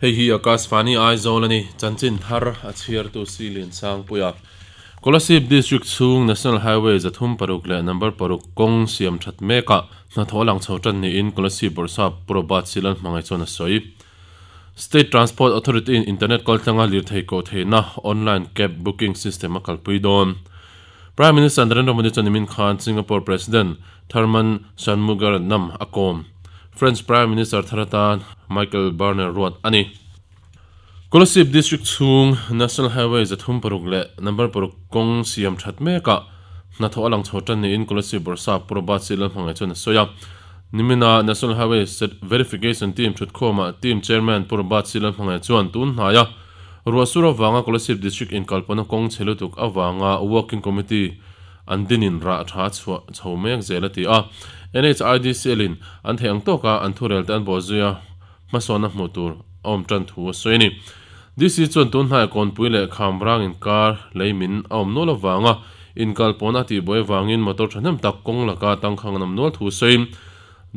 Hei hi Akashvani Aizawl a ni, chanchin thar a chhiartu Si Liansangpuia. Kolasib District chhung National Highway 36 leh number paruk kawng siam that mekah hnathawh a lang chho tan niin Kolasib Bawrhsap Pu Robert Silal hmangaih chuan a sawi. State Transport Authority in internet kaltlanga lirthei koh theihna online cab booking system a kalpui dawn. Prime Minister Narendra Modi chuan nimin khan Singapore President Tharman Shanmugaratnam a kawm. French Prime Minister thar atan Michael Barnier ruat a ni. Kolasib District chhung National Highway 36 leh number paruk kawng siam that mekah hnathawh a lang chho tan niin Kolasib Bawrhsap Pu Robert C. Lalhmangaih chuan a sawi a. Nimina National Highway Verification Team thutkhawmah Team Chairman Pu Robert C. Lalhmangaih chuan tun hnaia ruahsur avanga Kolasib District inkalpawhna kawng chhe lutuk avanga Working Committee an dinin rah tha chhuah chho mek zel a ti a. NHIDCL in an theih ang tawka an thurel te an bawh zui a, hmasawnna hmuh tur a awm tan thu a sawi a ni. DC chuan tun hnaiah kawnpui leh khamrang inkar lei min a awm nual avanga inkalpawhna a tihbuai avangin motor thahnem tak kawng laka tangkhang an awm nual thu sawiin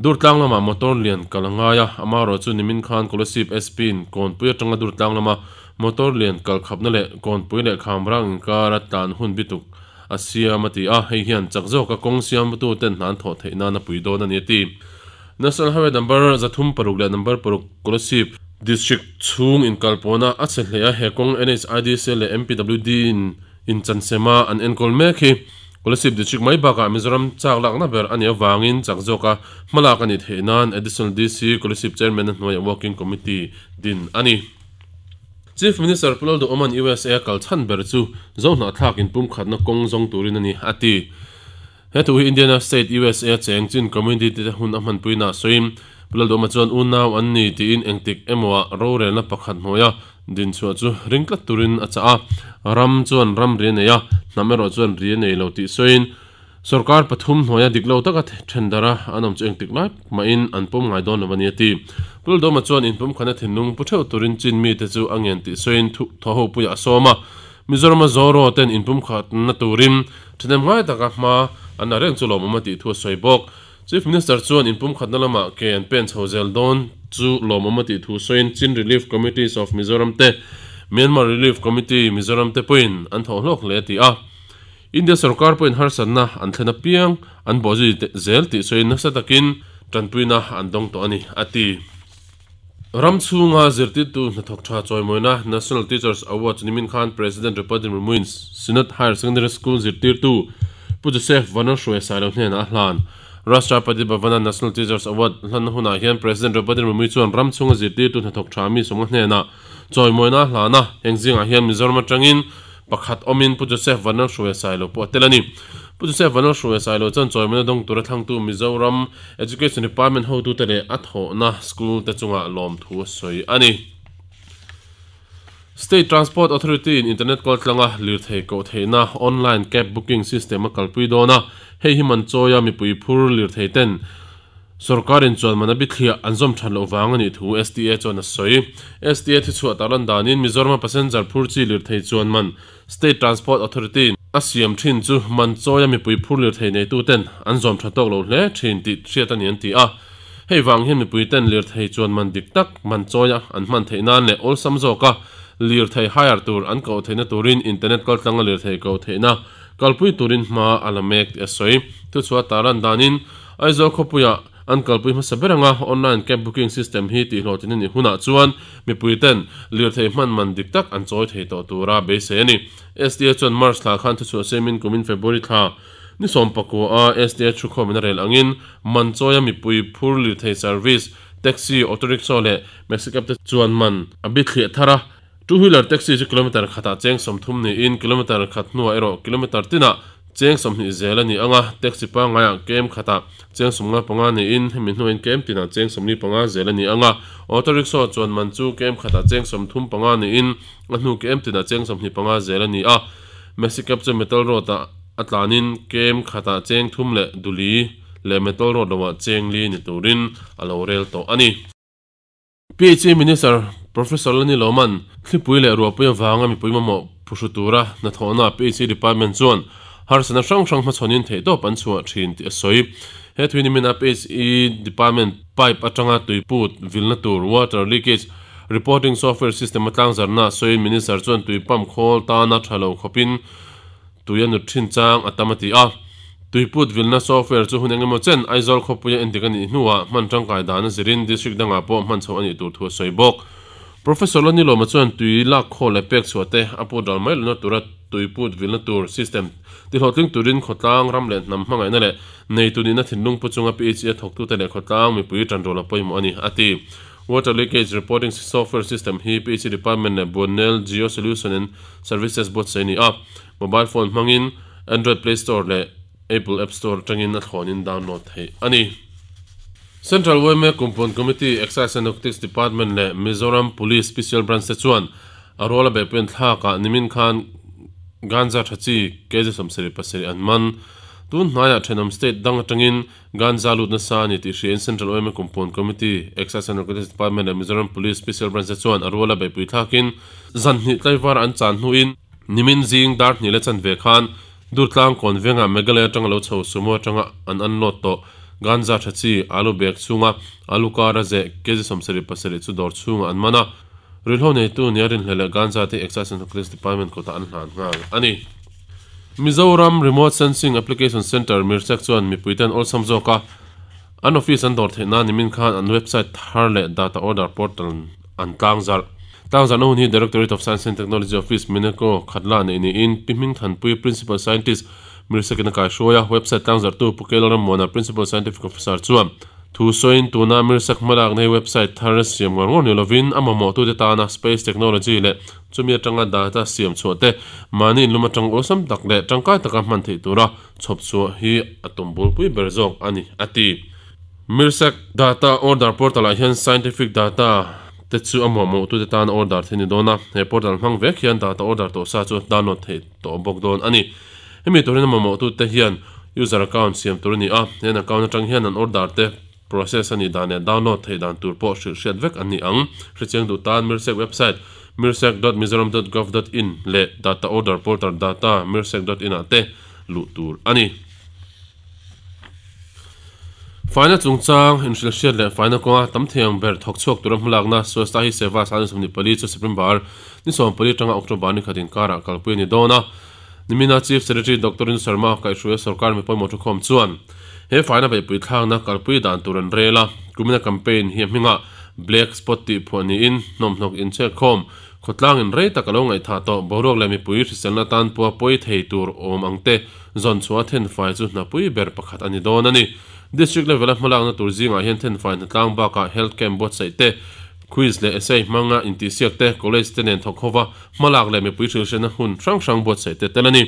Durtlang lamah motor lian kal a ngai a, amaherawh chu nimin khan Kolasib SP in kawnpui atanga Durtlang lama motor lian kal khapna leh kawnpui leh khamrang inkara tlan hun bituk a siam a ti a, hei hian chak zawka kawng siamtu ten hna an thawh theih nan a pui dawn a ni a ti. National Highway number 36 leh number paruk Kolasib District chhung inkalpawhna a chhe hle a, he kawng NHIDC leh MPWD in inchansema an enkawl mek hi Kolasib District mai bakah Mizoram chak lakna ber a nih avangin chak zawka hmalak a nih theih nan Additional DC Kolasib Chairman a hnuaiah Working Committee din a ni. Chief Minister Pu Lalduhawma'n USA a kal chhan ber chu Zohnahthlak inpumkhatna kawng zawng turin a ni, a ti. He thu hi Indiana State, USA a cheng Chin community te hun a hmanpuina a sawiin Pu Lalduhawma chuan unau an ni tiin engtik emawah rorelna pakhat hnuaia dinchhuah chu ring tlat turin a chah a. Ram chuan ram ri a nei a, hnam erawh chuan ri a nei lo tih sawiin Sorkar pathum hnuaia dik lo taka then darh a, an awm chu engtik lai mahin an pawm ngai dawn lo a ni a ti. Pu Lalduhawma chuan inpumkhana thinlung pu theuh turin Chin mite chu a ngen tih sawiin thaw ho puiah a sawm a. Mizorama Zoro ten inpumkhatna turin thahnem ngai taka hma an la reng chu lawmawm a tih thu a sawi bawk. Chief Minister chuan inpumkhatna lamah ke an pen chho zel dawn chu lawmawm a tih thu sawiin Chin Relief Committees of Mizoram te, Myanmar Relief Committee Mizoram te pawhin an thawh hlawk hle a ti a. India sorkar pawhin harsatna an thlen apiang an bawhzui zel tih sawiin nasa takin tanpuina an dawng tawh a ni, a ti. Ram chhunga zirtirtu hnathawk tha chawimawina National Teachers Award chu nimin khan President Draupadi Murmu-in Synod Higher Secondary School zirtirtu Pu Joseph Vanlalhruaia Sailo hnenah a hlan. Rashtrapati Bhavan-a National Teachers Award hlanna hunah hian President Draupadi Murmu chuan ram chhunga zirtirtu hnathawk tha mi sawmnga hnenah chawimawina a hlan a, heng zingah hian Mizoram atangin Pakhat awmin Pu Joseph Vanlalhruaia Sailo pawh a tel a ni. Pu Joseph Vanlalhruaia Sailo chuan chawimawina dawng tura thlangtu Mizoram Education Department hotute leh a thawhna school te chungah lawmthu a sawi a ni. State Transport Authority in internet kaltlanga lirthei koh theihna online cab booking system a kalpui dawn a, hei hi man chawia mipui phur lirthei ten Sorkarin chuan man a bithliah an zawm that loh vang a nih thu STA chuan a sawi. STA thichhuah tarlan danin Mizorama passenger phur chi lirthei chuan man State Transport Authority a siam thin chu man chawia mipui phur lirthei neituten an zawm tha tawk lo hle thin tih hriat a ni an ti a. Hei vang hian mipui ten lirthei chuan man dik tak man chawia an hman theih nan leh awlsam zawka lirthei hire tur an koh theihna turin internet kaltlanga lirthei koh theihna kalpui turin hma a la mek tih a sawi. Thuchhuah tarlan danin Aizawl khawpuiah an kalpui hmasa ber anga online cab booking system hi tihhlawhtlin a nih hunah chuan mipui ten lirthei hman man dik tak an chawi thei tawh tura beisei a ni. STA chuan March thla khan thuchhuah siamin kumin February thla ni 19 a STA thukhawmin a rel angin man chawia mipui phur lirthei service, taxi, auto rickshaw leh maxi cab te chuan man a bithliah thar a. Two wheeler taxi chu kilometre khatah cheng 30 niin kilometre khat hnuah erawh kilometre tinah cheng 20 zel a ni ang a, taxi pangaiah kem khatah cheng 55 niin hemi hnuaiin kem tinah cheng 45 zel a ni ang a, auto rickshaw chuan man chu kem khatah cheng 35 niin a hnu kem tinah cheng 25 zel a ni a, maxi cab chu metal road ah a tlanin kem khatah cheng thum leh duli leh metal road loah cheng li ni turin a lo rel tawh a ni. PHE Minister Professor Lani Lawman thlipui leh ruahpui avanga mipui mamawh phuhru tura hnathawhna PHE Department chuan harsatna hrang hrang hmachhawnin theihtawp an chhuah thin tih a sawi. He thui nimina PHE Department pipe atanga tuiput vilna tur water leakage Reporting Software System a tlangzarhna sawiin Minister chuan tui pump khawl tana tha lo khawpin tui a nut thin chang a tam a ti a. Tui put vilna software chu hun engemaw chen Aizawl khawpuia endik a nih hnuah hman tangkai dan a zirin district dangah pawh hman chhoh a nih tur thu a sawi bawk. Professor Lanilawma chuan tui lak khawl leh pek chhuah te a put ral mai lohna tura tui put vilna tur system tihlawhtling turin khawtlang ram leh hnam hmangaihna leh neitu nihna thinlung pu chunga PHE a thawktute leh khawtlang mipui tanrual a pawimawh a ni, a ti. Water Leakage Reporting Software System hi PHE Department leh Buannel Geo Solution and Services buatsaih a ni a, mobile phone hmangin Android Play Store leh Apple App Store atangin a thlawnin download theih a ni. Central yma Kumpuan Committee, Excise and Narcotics Department leh Mizoram Police Special Branch te chuan a rual a beihpuiin thlakah nimin khan ganja tha chi kg 77 an man. Tun hnaiah thenawm state dang atangin ganja lut nasa a ni tih hriain Central yma Kumpuan Committee, Excise and Narcotics Department leh Mizoram Police Special Branch te chuan a rual a beihpui thlakin zan hnih tlaivar an chan hnuin nimin zing dar hnih leh chanve khan Durtlang kawn vengah Meghalaya atanga lo chho sumo atanga an unload tawh ganja tha chi alu bag chhunga alu kara zeh kg 77 chu dawr chhungah an man a. Ruihhlo neitu nia rinhleh leh ganja te Excise and Narcotics Department kawtah an hlan nghal a ni. Mizoram Remote Sensing Application Centre Mirchek chuan mipuiten awlsam zawka an office an dawr theih nan nimin khan an website thar leh data order portal an tlangzarh. Tlangzarhna hun hi Directorate of Science and Technology Office, Mineko, Khatla neih niin Pi Hmingthanpui, Principal Scientist, Mirsakin a kaihruai a, website tlangzarhtu Pu Kel Rammuana, Principal Scientific Officer chuan thu sawiin tuna Mirsak hmalakna hi website thar siam ngawr ngawr ni lovin a mamawhtute tana space technology leh chumi atanga data siam chhuah te mahni inlum atang awlsam tak leh tangkai taka hman theih tura chhawp chhuah hi a tum bulpui ber zawk a ni, a ti. Mirsak data order portal ah hian scientific data te chu a muahmawh tute tan order theih a ni dawn a, he portal hmang vek hian data order tawh sa chu download theih tawh bawk dawn a ni. Hemi turin a mamawh tute hian user account siam tur a ni a, he an account atang hian an order te process a nih dan leh download theih dan tur pawh hrilh hriat vek an ni ang. Hrechiang duh tan Mirsak website mirsak dot mizoram dot gov dot in leh data order portal data mirsak dot in ah te luh tur a ni. Faina chungchang inhrilh hriat leh faina kawnga tam thei ang ber thawk chhuak tura hmalakna Swachhta Hi Seva 2024 chu September ni 14 atanga October ni khat inkarah kalpui a ni dawn a. Nimina Chief Secretary Doctor Rindu Sharma kaihhruaia sorkar mi pawimawh thukhawm chuan he faina beihpui thlakna kalpui dan tur an rel a. Kumina campaign hi a hmingah Black Spot tih phuah niin hnawmhnawk inchhekkhawm Khawtlangin rei tak a lo ngaihthah tawh boruak leh mipui hriselna tan pua pawi thei tur awm ang te zawn chhuah a thenfai chu hnapui ber pakhat a ni dawn a ni. District level a hmalakna tur zingah hian thenfai hnatlang bakah health camp buatsaih te, quiz leh essay hmanga intihsiak te, college te nen thawk hova hmalak leh mipui hrilhriatna hun hrang hrang buatsaih te tel a ni.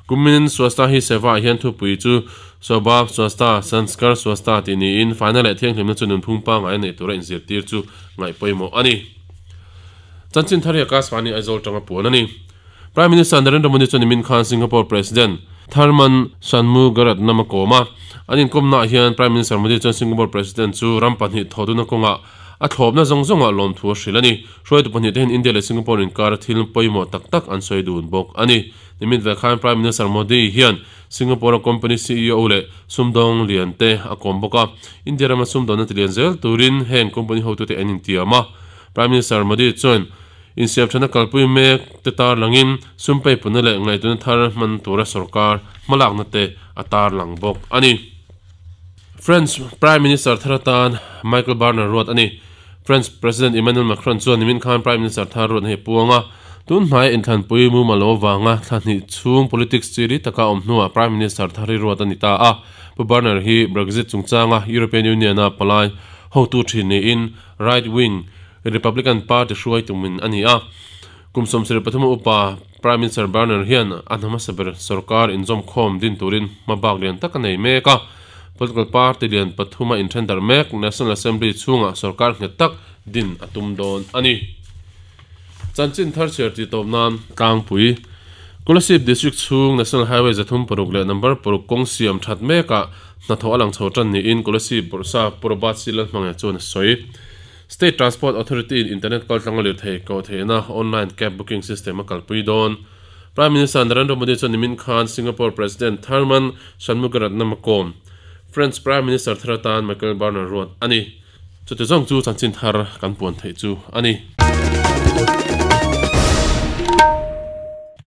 Kumin Swachhta Hi Seva ah hian thupui chu Swabhav Swachhta, Sanskar Swachhta tih niin faina leh thianghlimna chu nunphung pangngai a neih tura inzirtir chu ngaih pawimawh a ni. Chanchin thar hi Akashvani Aizawl tanga puan a ni. Prime Minister Narendra Modi chuan nimin khan Singapore President Tharman Shanmugaratnam a kawm a. An inkawmnaah hian Prime Minister Modi chuan Singapore President chu ram pahnih thawhduna kawngah a thlawpna zawng zawngah lawmthu a hrilh a ni. Hruaitu pahnih te hian India leh Singapore inkara thil pawimawh tak tak an sawi dun bawk a ni. Nimin ve khan Prime Minister Modi hian Singapore-a company ceo leh sumdawng lian te a kawm bawk a. India rama sumdawnna ti lian zel turin heng company hotute an intiam a. Prime Minister Modi chuan insiamthana kalpui mek te tarlangin sumpeipuna leh ngaihtuahna thar hman tura sorkar hmalakna te a tarlang bawk a ni. French Prime Minister thar atan Michael Barner ruat a ni. French President Emmanuel Macron chuan nimin khan Prime Minister thar ruatna hi a puang a. Tun hnaia inthlanpui mumal lo avanga thla hnih chhung politics chi ri taka awm hnuah Prime Minister thar hi ruat a ni ta a. Pu Barner hi Brexit chungchanga European Union-a palai hotu thin niin Right wing Republican Party hruai tumin a ni a. Kum 73 upa Prime Minister Barner hian a hna hmasa ber sorkar inzawmkhawm din turin hmabak lian tak a nei mek a. Political party lian pathuma inthen darh mek National Assembly chhungah sorkar nghet tak din a tum dawn a ni. Chanchin thar chhiar tih tawp nan tlangpui Kolasib District chhung National Highway 36 leh number paruk kawng siam that mekah Hnathawh a lang chho tan niin Kolasib Bawrhsa Purbat Silal hmangah chuan a sawi. State Transport Authority in internet kaltlanga lirthei koh theihna online cab booking system a kalpui dawn. Prime Minister Narendra Modi chuan nimin khan Singapore President Tharman Shanmugaratnam a kawm. French Prime Minister thar atan Michael Barner ruat a ni. Chuti zawng chu chanchin thar kan puan theih chu a ni.